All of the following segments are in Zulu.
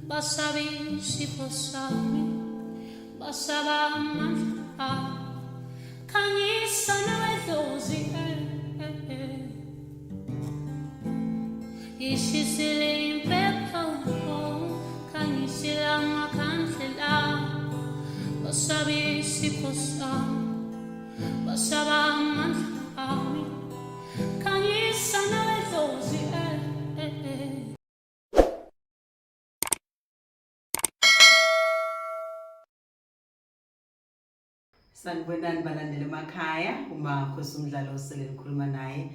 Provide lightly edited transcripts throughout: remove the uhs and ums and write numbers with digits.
Basaba isipho sami, basaba amandla ami. Khanyisa nawedlozi, eh, eh, eh. Ishisile impepho, khanyisile amakhandlela. Basaba isipho sami, basaba amandla ami. Khanyisa nawedlozi, eh, eh, eh. Sanibonani balandeli emakhaya, uMakhosi umdlalo osele ngikhuluma naye.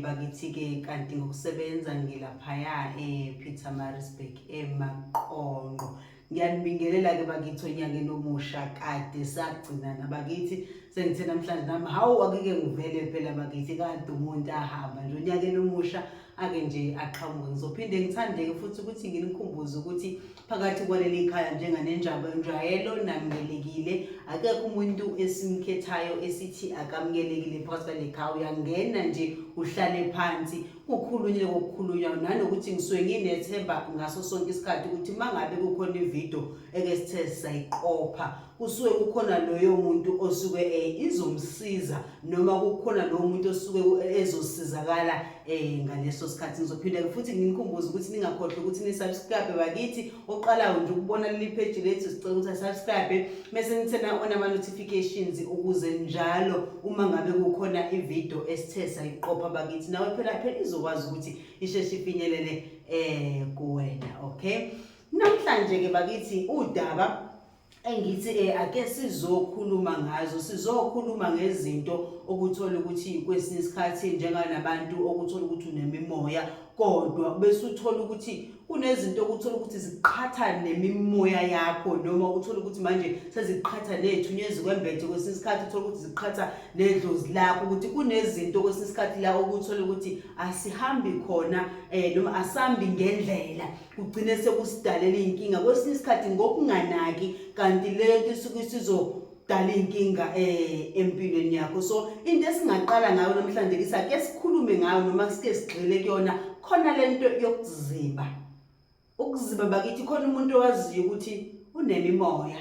Bakithi ke kanti ngokusebenza ngilaphaya ePietermaritzburg eMaqonqo. Ngiyanibingelela ke bakithi onyakeni omusha kade sagcinana bakithi. Sengithe namhlanje nami hawu akike ngivele phela bakithi kade umuntu ahamba nje onyakeni omusha ake nje aqhamuke. Ngizophinde ngithandeke futhi ukuthi nginikhumbuze ukuthi phakathi kwaleli khaya njenganenjabo njwayelo namukelekile, akekho umuntu esimkhethayo esithi akamukelekile phakathi kwaleli khaya. Uyangena nje uhlale phansi kukhulunywe kokukhulunywa, nanokuthi ngisuke nginethemba ngaso sonke isikhathi ukuthi uma ngabe kukhona ividiyo eke sithe sayiqopha kusuke kukhona loyo muntu osuke izomsiza noma kukhona lowo muntu osuke ezosizakala ngaleso sikhathi. Ngizophinda futhi nginikhumbuze ukuthi ningakhohlwa ukuthi ni-subscribe bakithi. Oqalayo nje ukubona leli page lethu, sicela ukuthi subscribe bese nithena on ama-notifications ukuze njalo uma ngabe kukhona ividiyo esithe sayiqopha bakithi, nawe phela phela izokwazi ukuthi isheshe ifinyelele kuwena. Okay, namhlanje ke bakithi udaba engithi ake sizokhuluma ngazo, sizokhuluma ngezinto okuthola ukuthi kwesinye isikhathi njenganabantu okuthola ukuthi unemimoya, kodwa bese uthola ukuthi kunezinto okuthola ukuthi ziqhatha nemimoya yakho, noma uthola ukuthi manje seziqhatha nethunya ezikwembethe, kwesinye isikhathi uthola ukuthi ziqhatha nedlozi lakho, ukuthi kunezinto kwesinye isikhathi la okuthola ukuthi asihambi khona noma asambi ngendlela, kugcine sekusidalela iy'nkinga kwesinye isikhathi ngokunganaki, kanti leyo nto isuke isizodala iy'nkinga empilweni yakho. So into esingaqala ngayo namhlanje kisa ake sikhulume ngayo noma sike sigxile kuyona khona lento yokuziba. Ukuziba bakithi, khona umuntu owaziyo ukuthi unemimoya,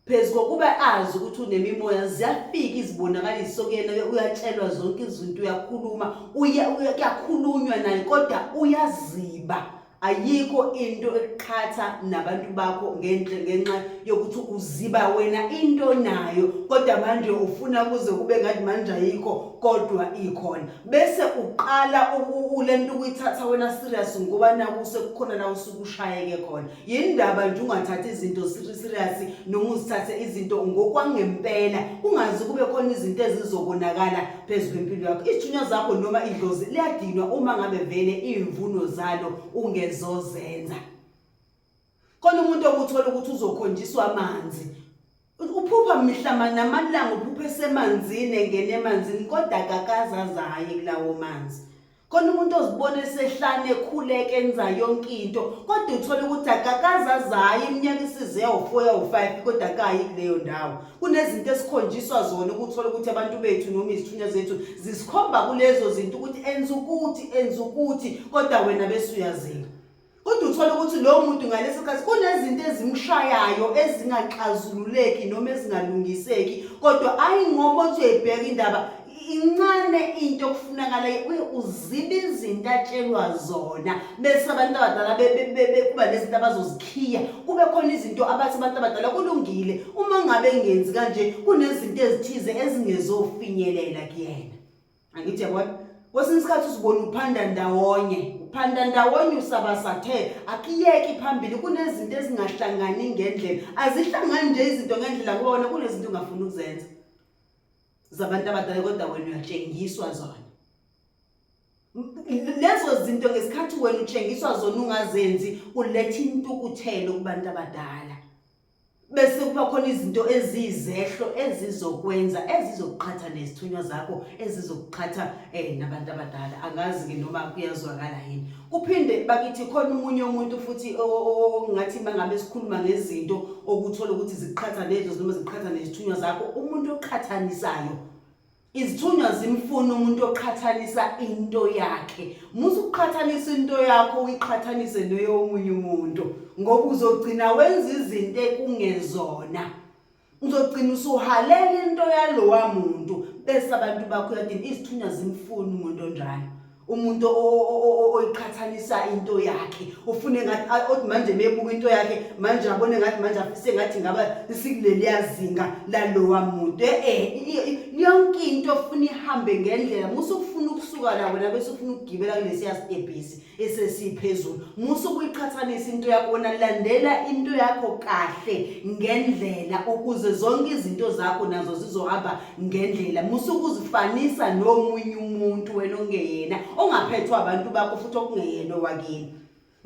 phezu kokuba azi ukuthi unemimoya ziyafika izibonakaliso kuyena, uyatshelwa zonke izinto, uyakhuluma, kuyakhulunywa naye, kodwa uyaziba. Ayikho into ekuqhatha nabantu bakho ngenxa yokuthi uziba wena into nayo, kodwa manje ufuna kuze kube ngathi manje ayikho kodwa ikhona, bese uqala lento ukuyithatha wena serious ngoba naku sekukhona la usuke ushayeke khona. Yindaba nje ungathathi izinto serious noma uzithathe izinto ngokwangempela, kungaze kube khona izinto ezizobonakala phezu kwempilo yakho. Izithunywa zakho noma idlozi liyadinwa uma ngabe vele iy'mvuno zalo ungezozenza. Khona umuntu okuthola ukuthi uzokhonjiswa amanzi, uphupha mihla namalanga, uphupha esemanzini, engena emanzini, kodwa akakazazaye kulawo manzi. Khona umuntu ozibona esehlane ekhuleka enza yonke into, kodwa uthola ukuthi akakazazayi, iminyaka isize yawu-4 yawu-5 kodwa akayi kuleyo ndawo. Kunezinto esikhonjiswa zona ukuthola ukuthi abantu bethu noma izithunywa zethu zisikhomba kulezo zinto ukuthi enza ukuthi enza ukuthi, kodwa wena bese uyazinga. Kodwa uthola ukuthi lowo muntu ngaleso sikhathi kunezinto ezimshayayo ezingaxazululeki noma ezingalungiseki, kodwa ayi ngoba uthi uyayibheka indaba incane into okufunakala uzibe izinto atshelwa zona, bese abantu abadala kuba nezinto abazozikhiya, kube khona izinto abathi abantu abadala kulungile uma ngabe ngenzi kanje, kunezinto ezithize ezingezofinyelela kuyena. Angithi yabona, kwesinye isikhathi uzibona uphanda ndawonye, uphanda ndawonye usabasathe, akuyeki phambili, kunezinto ezingahlangani ngendlela, azihlangani nje izinto ngendlela ngoba wena kunezinto ongafuni ukuzenza zabantu abadala, kodwa wena uyatshengiswa zona lezo zinto. Ngesikhathi wena utshengiswa zona ungazenzi, uletha intukuthelo kubantu abadala, bese kuba khona izinto eziyizehlo ezizokwenza, ezizokuqhatha nezithunywa zakho, ezizokuqhatha nabantu abadala. Angazi-ke noma kuyazwakala yini. Kuphinde bakithi khona umunye umuntu futhi ongathi uma ngabe sikhuluma ngezinto okuthola ukuthi ziqhatha nedlozi noma ziqhatha nezithunywa zakho, umuntu oqhathanisayo. Izithunywa zimfuna umuntu oqhathanisa into yakhe. Musa ukuqhathanisa into yakho uyiqhathanise neyomunye umuntu. Ngoba uzogcina wenza izinto ekungezona. Uzogcina usuhalela into yalowa muntu bese abantu bakho uyadini izithunywa zimfuni umuntu onjalo. Umuntu oyiqhathanisa into yakhe ufune ngathi othi manje mebuka into yakhe manje abone ngathi manje afise ngathi ngaba isikuleliya zinga lalowa muntu. Eh yonke into ofuna ihambe ngendlela musa ukufuna ukusuka la wena bese ufuna ukugibela kulesiya stebhisi esesiphezulu. Musa ukuyiqhathanisa into yakho wena landela into yakho kahle ngendlela ukuze zonke izinto zakho nazo zizohamba ngendlela. Musa ukuzifanisa nomunye umuntu wena ongeyena ongaphethwa abantu bakho futhi okungeyena owakini.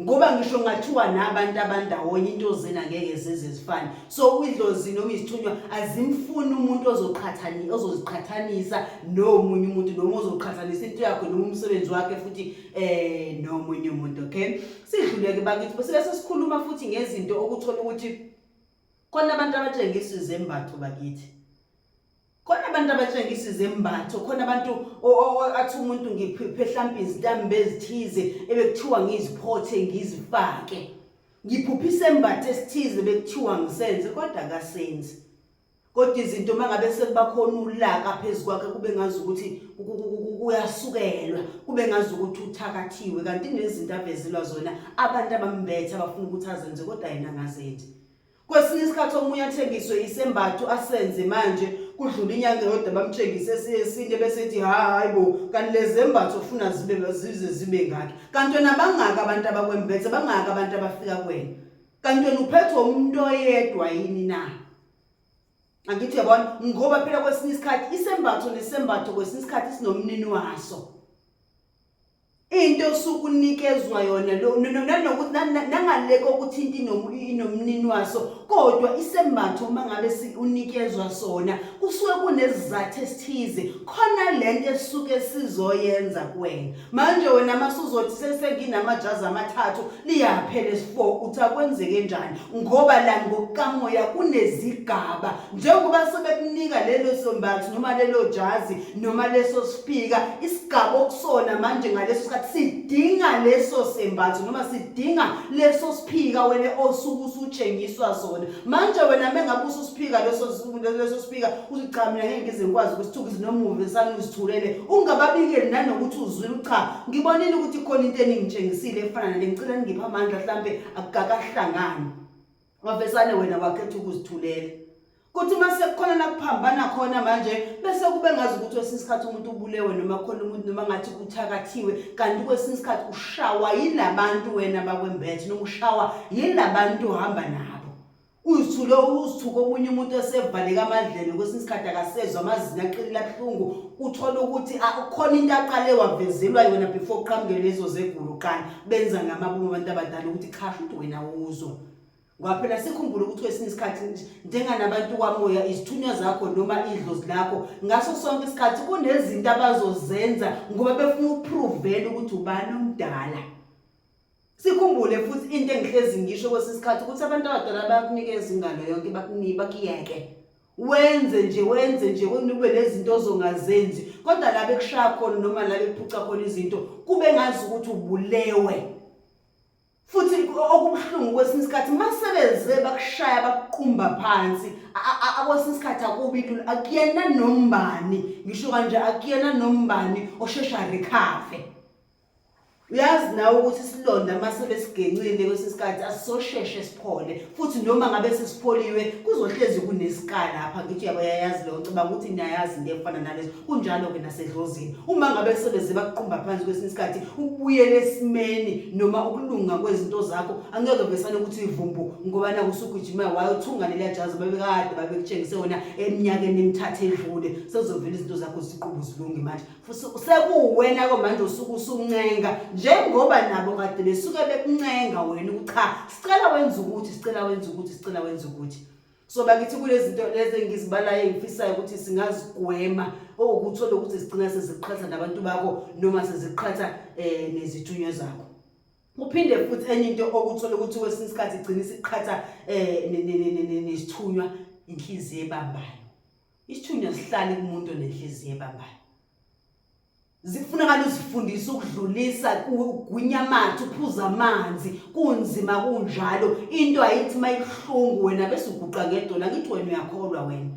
Ngoba ngisho ngathiwa nabantu abandawonye into zena ngeke zize zifane. So idlozi noma izithunywa azimfuni umuntu ozoqhathani ozoziqhathanisa nomunye umuntu noma ozoqhathanisa into yakhe noma umsebenzi wakhe futhi eh nomunye umuntu okay sidluleke bakithi bese sesikhuluma futhi ngezinto okuthola ukuthi khona abantu abatshengisa izembatho bakithi khona abantu abatshengisa izembatho khona abantu athi umuntu ngiphiphe hlampe izitambe ezithize ebekuthiwa ngiziphothe ngizifake ngiphuphe isembatho esithize bekuthiwa ngisenze kodwa akasenzi Kodwa izinto uma ngabe sekubakhona ulaka phezu kwakhe kube ngazi ukuthi kuyasukelwa, kube ngazi ukuthi uthakathiwe kanti nezinto avezelwa zona abantu abambethe abafuna ukuthi azenze kodwa yena angazenzi. Kwesinye isikhathi omunye athengiswe isembatho asenze manje kudlula inyanga eyodwa bamtshengise esinye bese ethi hayi bo kanti lezembatho ufuna zibe zize zibe ngaki. Kanti wena bangaki abantu abakwembethe bangaki abantu abafika kuwena. Kanti wena uphethwe umuntu oyedwa yini na? Angithi uyabona ngoba phela kwesinye isikhathi isembatho nesembatho kwesinye isikhathi sinomnini waso. Into osuke unikezwa yona nanokuthi nangale kokuthi into inomnini waso kodwa isembatho uma ngabe unikezwa sona kusuke kunesizathu esithize khona lento esuke sizoyenza kuwena. Manje wena masuzothi sesenginamajazi amathathu liyaphela esi-4 uthi akwenzeke njani ngoba la ngokukamoya kunezigaba njengoba sebekunika lelo sombatho noma lelo jazi noma leso sipika isigaba okusona manje ngaleso sikhathi sidinga leso sembatho noma sidinga leso siphika wena osuke usutshengiswa sona manje wena mengabe ususiphika leso leso sipika uthi cha mina ngeke ngize ngikwazi ukusithuka izinomuvi sami uzithulele ungababikeli nanokuthi uzwile cha ngibonile ukuthi khona into eningitshengisile efana nale ngicela ningiphe amandla hlampe akukakahlangani wavesane wena wakhetha ukuzithulela kuthi uma sekukhona la kuphambana khona manje bese kube ngazi ukuthi kwesinye isikhathi umuntu ubulewe noma khona umuntu noma ngathi uthakathiwe kanti kwesinye isikhathi ushawa yilabantu wena bakwembethe noma ushawa yilabantu ohamba nabo Uzithule uzithuka omunye umuntu esevaleka amadlebe kwesinye isikhathi akasezwa amazinyo aqinile abuhlungu uthola ukuthi kukhona into aqale wavezelwa yona before kuqhamuke lezo zegulo kuqala benza ngamabomu abantu abadala ukuthi cha shuthi wena uzwa ngoba phela sikhumbule ukuthi kwesinye isikhathi njenganabantu kwamoya izithunywa zakho noma idlozi lakho ngaso sonke isikhathi kunezinto abazozenza ngoba befuna ukupruvela ukuthi ubani omdala Sikhumbule futhi into engihlezi ngisho kwesinye isikhathi ukuthi abantu abadala bayakunikeza ingalo yonke bakuyeke. Wenze nje wenze nje ube nezinto ozongazenzi kodwa la bekushaya khona noma la bekuphuca khona izinto kube ngazi ukuthi ubulewe. Futhi okubuhlungu kwesinye isikhathi masebeze bakushaya bakuqumba phansi akwesinye isikhathi akubi lula akuyena nombani ngisho kanje akuyena nombani oshesha recover. Uyazi nawe ukuthi isilonda uma sebesigencile kwesinye isikhathi asisosheshe siphole futhi noma ngabe sesipholiwe kuzohlezi kunesika lapha ngithi uyabo yayazi leyo ngicabanga ukuthi niyayazi into efana nalezo kunjalo-ke nasedlozini uma ngabe sebeze bakuqumba phansi kwesinye isikhathi ukubuyela esimeni noma ukulunga kwezinto zakho angeke vesane ukuthi ivumbu ngoba naku usugijima wayothunga leliya jazi babekade babekutshengise wona eminyakeni emithathu edlule sezovela izinto zakho ziqubu zilunge manje Sekuwuwena ke manje usuke usuncenga njengoba nabo kade besuke bekuncenga wena ukuthi cha sicela wenze ukuthi sicela wenze ukuthi sicela wenze ukuthi so bakithi kulezinto lezi engizibalayo engifisayo ukuthi singazigwema okuthole ukuthi sigcina seziqhatha nabantu bakho noma seziqhatha eh nezithunywa zakho Kuphinde futhi enye into okuthola ukuthi kwesinye isikhathi igcina isiqhatha eh nesithunywa inhliziyo ebambayo Isithunywa sihlale kumuntu onenhliziyo ebambayo. Zifunakala uzifundise ukudlulisa ugwinya amathe uphuza amanzi kunzima kunjalo into ayithi mayibuhlungu wena bese uguqa ngedolo angithi wena uyakholwa wena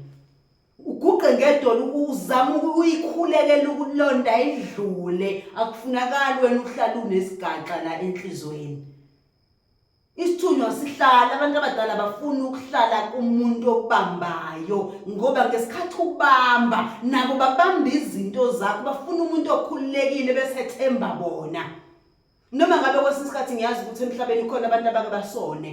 uguqe ngedolo uzama uyikhulekela ukulonda idlule akufunakali wena uhlala unesigaxa la enhlizweni Isithunywa sihlala abantu abadala bafuna ukuhlala kumuntu okubambayo ngoba ngesikhathi ubamba nabo babamba izinto zakho bafuna umuntu okhululekile bese themba bona noma ngabe kwesinye isikhathi ngiyazi ukuthi emhlabeni khona abantu abake basone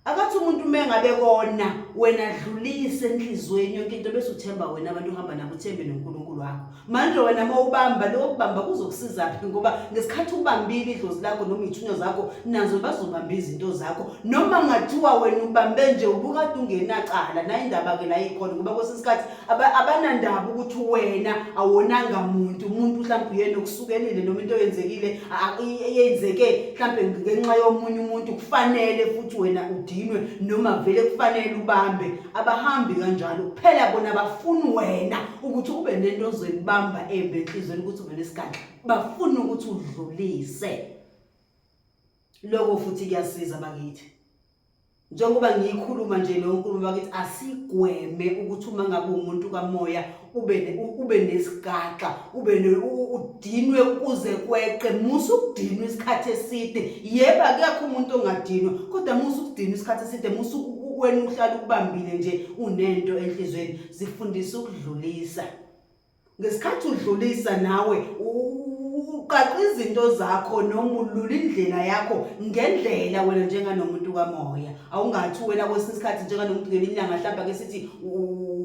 akathi umuntu uma engabe kona wena dlulise enhliziyweni yonke into bese uthemba wena abantu uhamba nabo uthembe noNkulunkulu wakho Manje wena uma ubamba lokho kubamba kuzokusiza phi ngoba ngesikhathi ubambile idlozi lakho noma iy'thunywa zakho nazo bazobamba izinto zakho noma ngathiwa wena ubambe nje ubukade ungenacala nayo indaba-ke la ikhona ngoba kwesinye isikhathi abanandaba ukuthi wena awonanga muntu umuntu mhlawumbe uyena okusukelile noma into eyenzekile yenzeke mhlawumbe ngenxa yomunye umuntu kufanele futhi wena udinwe noma vele kufanele ubambe abahambi kanjalo kuphela bona bafuna wena ukuthi ube nento ozoyibamba embi enhlizweni ukuthi ube nesigaxa bafuna ukuthi udlulise lokho futhi kuyasiza bakithi njengoba ngiyikhuluma nje leyo nkulumo bakithi asigweme ukuthi uma ngabe umuntu kamoya ube ube nesigaxa ube udinwe kuze kweqe musa ukudinwa isikhathi eside yebo akekho umuntu ongadinwa kodwa musa ukudinwa isikhathi eside musa wena uhlala ukubambile nje unento enhlizweni zifundisa ukudlulisa ngesikhathi udlulisa nawe uqaqa izinto zakho noma ulula indlela yakho ngendlela wena njenganomuntu kamoya awungathi wena kwesinye isikhathi njenganomuntu ngelinye ilanga mhlawumbe ake sithi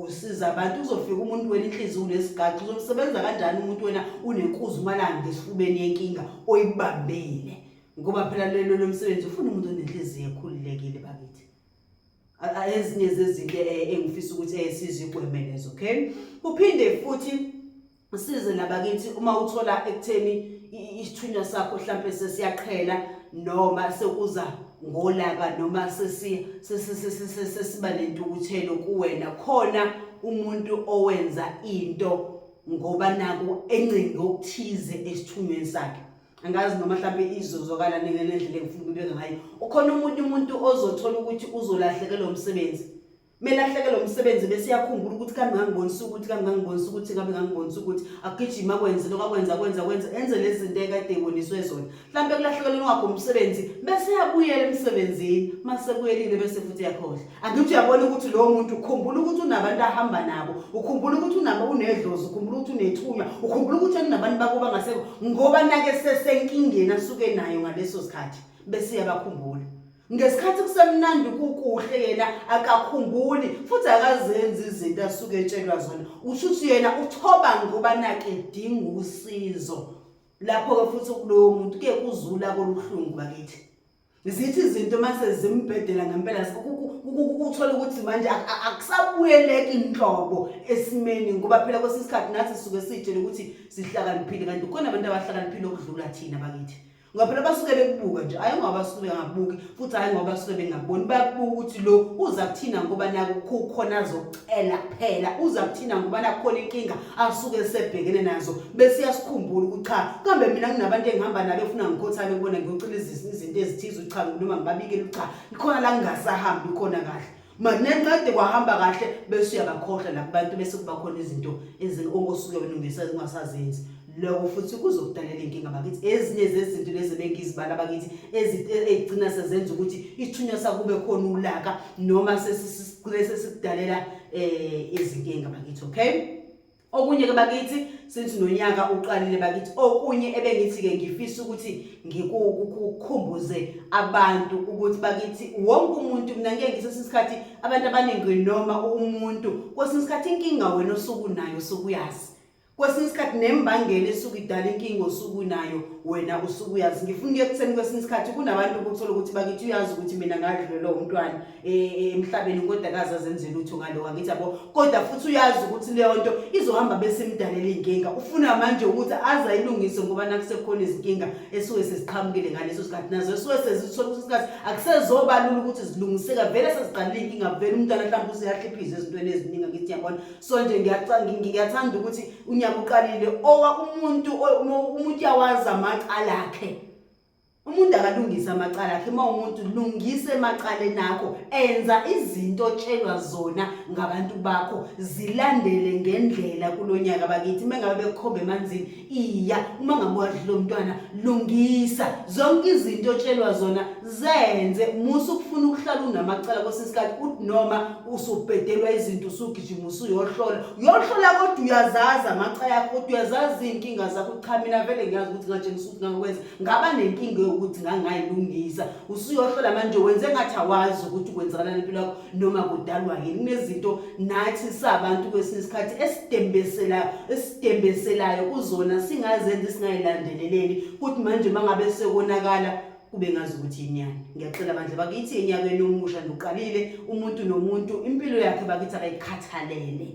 usiza abantu uzofika umuntu wena inhliziyo unesigaxa uzomsebenza kanjani umuntu wena unenkuzi umalanga esifubeni yenkinga oyibambile ngoba phela lelo lomsebenzi ufuna umuntu onenhliziyo ekhululekile bakithi ezinye zezinto eh, engifisa ukuthi eh, sizigweme lezo okay kuphinde futhi size nabakithi uma uthola ekutheni isithunywa sakho mhlampe sesiyaqhela noma sekuza ngolaka noma sesiba nentukuthelo kuwena khona umuntu owenza into ngoba naku encinge okuthize esithunyweni sakhe angazi noma mhlawumbe izozwakala nini nendlela engifuna ukubeka ngayo ukhona umuntu umuntu ozothola ukuthi uzolahlekelwa umsebenzi melahlekelwa umsebenzi bese yakhumbula ukuthi kambe ngangibonisa ukuthi kambe ngangibonisa ukuthi kambe ngangibonisa ukuthi agijima akwenze lokho akwenza akwenza akwenza enze lezi zinto ekade eboniswe zona mhlawumbe kulahlekelweni kwakho umsebenzi bese yabuyela emsebenzini masebuyelile bese futhi yakhohlwa angithi uyabona ukuthi lowo muntu ukhumbula ukuthi unabantu ahamba nabo ukhumbula ukuthi unabo unedlozi ukhumbula ukuthi unethunywa ukhumbula ukuthi unabantu bakuba ngasekho ngoba nake sesenkingeni asuke nayo ngaleso sikhathi bese yabakhumbula ngesikhathi kusemnandi kukuhle yena akakhumbuli futhi akazenzi izinto asuke etshelwa zona usho ukuthi yena uthoba ngoba nake edinga usizo lapho-ke futhi kulowo muntu kuye kuzula koluhlungu bakithi zithi izinto mase zimbhedela ngempela ukuthola ukuthi manje akusabuyeleki inhlobo esimeni ngoba phela kwesinye isikhathi nathi sisuke sitshele ukuthi sihlakaniphile kanti kukhona abantu abahlakaniphile okudlula thina bakithi ngoba phela basuke bekubuka nje ayi ngoba basuke bengakubuki futhi ayi ngoba basuke bengakuboni bayakubuka ukuthi lo uza kuthina ngoba naku kukhona azokucela kuphela uza kuthina ngoba nakukhona inkinga asuke sebhekene nazo bese uyasikhumbula ukuthi cha kambe mina nginabantu engihamba nabo efuna ngikhothane kubona ngiyocela izinto ezithize cha noma ngibabikele cha ikhona la ngingasahambi khona kahle manenqede kwahamba kahle bese uyabakhohlwa lakubantu bese kuba khona izinto osuke wena ungasazenzi lokho futhi kuzokudalela inkinga bakithi ezinye zezinto lezi bengizibala bakithi ezigcina sezenza ukuthi isithunywa sakube khona ulaka noma sesigcine sesikudalela eh izinkinga bakithi okay okunye ke bakithi since nonyaka uqalile bakithi okunye ebengithi ke ngifisa ukuthi ngikukhumbuze abantu ukuthi bakithi wonke umuntu mina ngeke ngisesinye isikhathi abantu abaningi noma umuntu kwesinye isikhathi inkinga wena osuku nayo osukuyazi kwesinye isikhathi nembangela esuke idala inkinga osuke unayo Wena usuke uyazi. Ngifuna ukuya ekutheni kwesinye isikhathi kunabantu ukuthola ukuthi bakithi uyazi ukuthi mina ngadlulelwa umntwana emhlabeni kodwa kaze azenze lutho ngaloko, angithi yabo. Kodwa futhi uyazi ukuthi leyo nto izohamba bese imdalela iy'nkinga. Ufuna manje ukuthi aze ayilungise ngoba nakusekhona izinkinga esuke seziqhamukile ngaleso sikhathi, nazo esuke sezithola ukuthi isikhathi akusezoba lula ukuthi zilungiseka, vele seziqalile iy'nkinga, vele umntwana mhlawumbe useyahliphizwa ezintweni eziningi, angithi yabona. So nje ngiyathanda ukuthi unyaka uqalile owa umuntu umuntu uyawazi amacala akhe. Umuntu akalungise amacala akhe. Uma umuntu lungise emacaleni akho, enza izinto otshelwa zona ngabantu bakho, zilandele ngendlela kulo nyaka bakithi. Uma ngabe bekukhomba emanzini, iya. Uma ngabe wadlula umntwana, lungisa zonke izinto otshelwa zona, zenze. Musa ukufuna ukuhlala unamacala kwesinye isikhathi, uthi noma usubhedelwa izinto usugijima usuyohlola, uyohlola kodwa uyazazi amacala akho, kodwa uyazazi iy'nkinga zakho. Cha, mina vele ngiyazi ukuthi ngatshengisa ukuthi ngangikwenza, ngaba nenkinga yokuthi ngangayilungisa. Usuyohlola manje wenze ngathi awazi ukuthi kwenzakalani empilo yakho noma kudalwa yini. Kunezinto nathi sabantu kwesinye isikhathi esidembeselayo esidembeselayo kuzona, singazenzi, singayilandeleleli, kuthi manje uma ngabe sekonakala kube ngazi ukuthi inyani. Ngiyacela bandla bakithi, enyakeni omusha ndoqalile, umuntu nomuntu impilo yakhe bakithi akayikhathalele,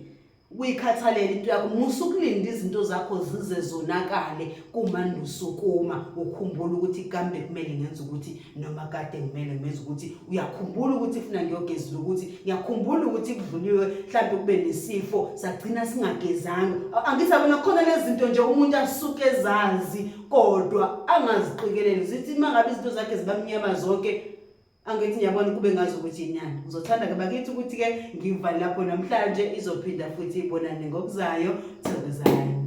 ukuyikhathalela into yakho. Musa ukulinda izinto zakho zize zonakale kumande usukuma ukhumbula ukuthi kambe kumele ngenze ukuthi noma kade kumele ngenze ukuthi. Uyakhumbula ukuthi funa ngiyogezela, ukuthi ngiyakhumbula ukuthi kudluliwe mhlawumbe kube nesifo sagcina singagezanga, angithi abona khona lezi zinto nje umuntu asuke ezazi kodwa angaziqikeleli, zithi uma ngabe izinto zakhe ziba mnyama zonke, angithi ngiyabona, kube ngazi ukuthi inyani. Ngizothanda-ke bakithi ukuthi-ke ngivale lapho namhlanje, izophinda futhi ibonane ngokuzayo. Thokozani.